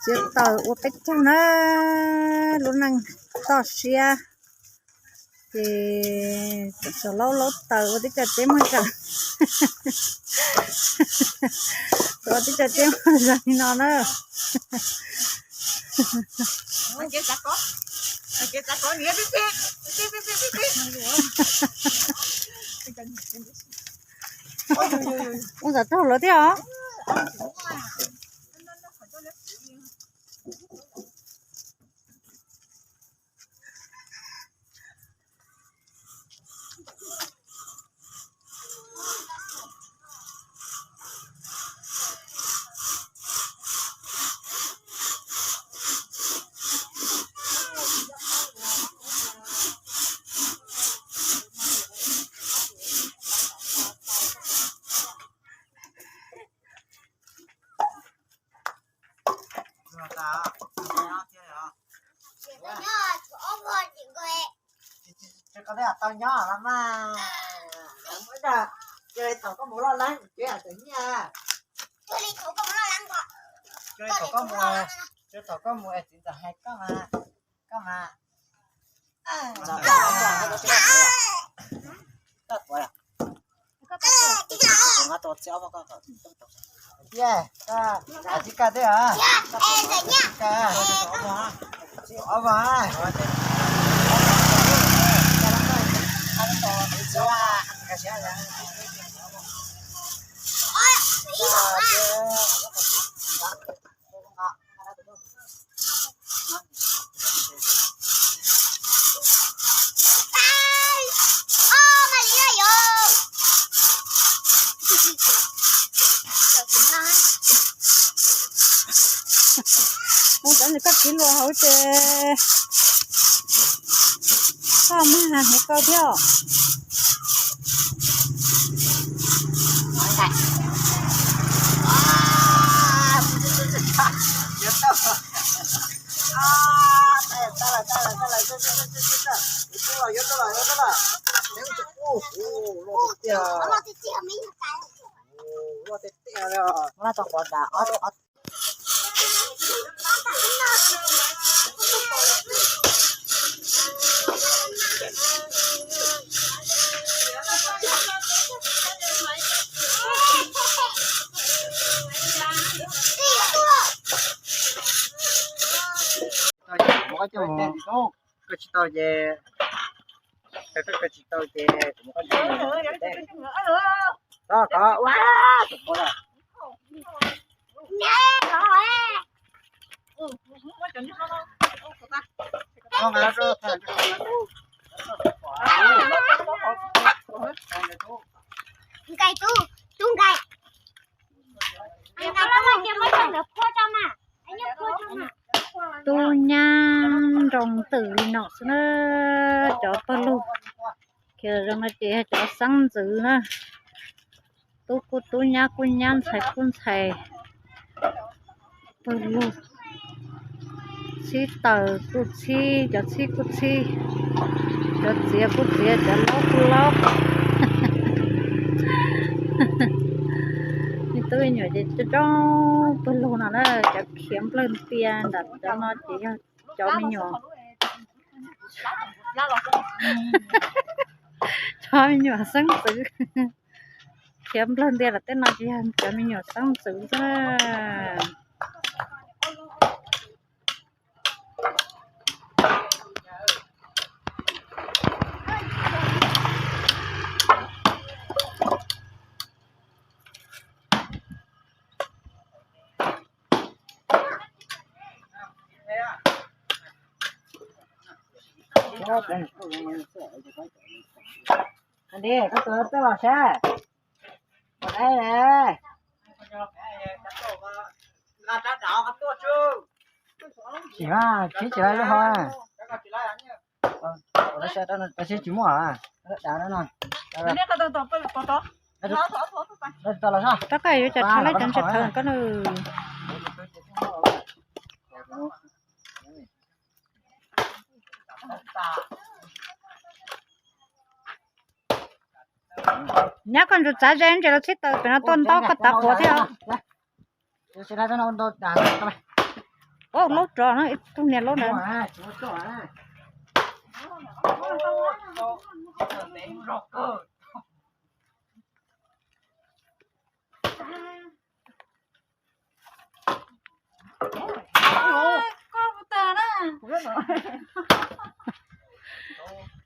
Txiav taws ua peb caug na, lub neej toj siab ces tseem laub laub taws ua tib co teb muag zam. Ua tib co teb muag zam li no na. Ua zam tag lawm thiab os. Tsis koj twb tau nyob los mas, lawv muab dag, cia li thaum koj mus loj leeb kuv tsev tseem nyiaj. Cia li thaum koj mus, cia li thaum koj mus es txiv ntxawm hais koj mas, koj mas. Mus cov nws koj kiv luas hauv ces koj muab hniav kau thiab. Koj tsis tau ces, koj tsis tau ces kuv muab koj coj mus teb. Koj, koj, ua, tus puav lawm. Tub nyab nroo ntws li no xwb na, cov pawg lug. Khiav zoo no ces yog cov xeeb ntxwv na. Tub kuj tub, nyab kuj nyab, ntxhais kuj ntxhais. Pawg lug, txhib taws kuj txhib, cov txhib kuj txhib, cov txiav kuj txiav, cov laub kuj laub. Me tub me nyuam ces coob coob pawg lug no na, cov khiav nplawg ntias ntawm cov no ces yog cov me nyuam, cov me nyuam xeeb ntxwv. Khiav nplawg ntias lawm tej no ces yog cov me nyuam xeeb ntxwv xwb na. Koj tus twb los sab. Tsis, tsis lub hov. Tsis muaj. Rov qab yuav cov tshav laj cov ntsia thawv koj nws. Nyab koj ntsuas txav ze ntses los txhib taws pem no tuaj ntaub koj tav quav thiab. Ua laub rov no ib tug niag laub ntawd.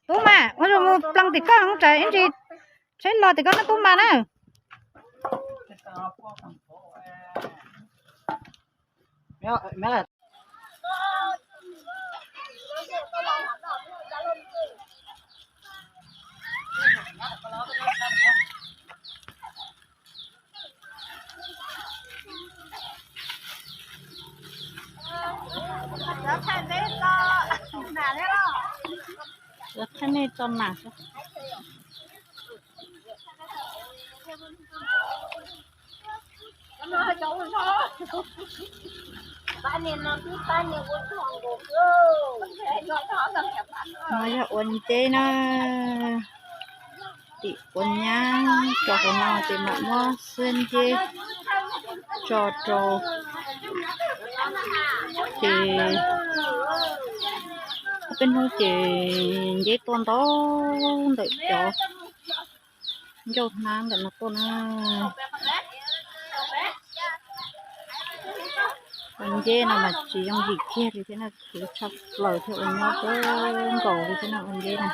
Tub mas, ua zoo ploog tim koj ntsis, tsheb los tim koj no tub mas na. Thaij nej tso nas. No yog ua nceb na, tim quav nyab tso hauv no ces mam muab xiab nceb tso rau. Ces ob peb hnub ces nceb tuaj ntau ntawm cov ncauj hnab ntawm no tuaj na. Ua nceb no mas tsis yooj yim kiag li thiab na, khwv tshaj plaws thiab ua nyob kawg nkaus li thiab na ua nceb no.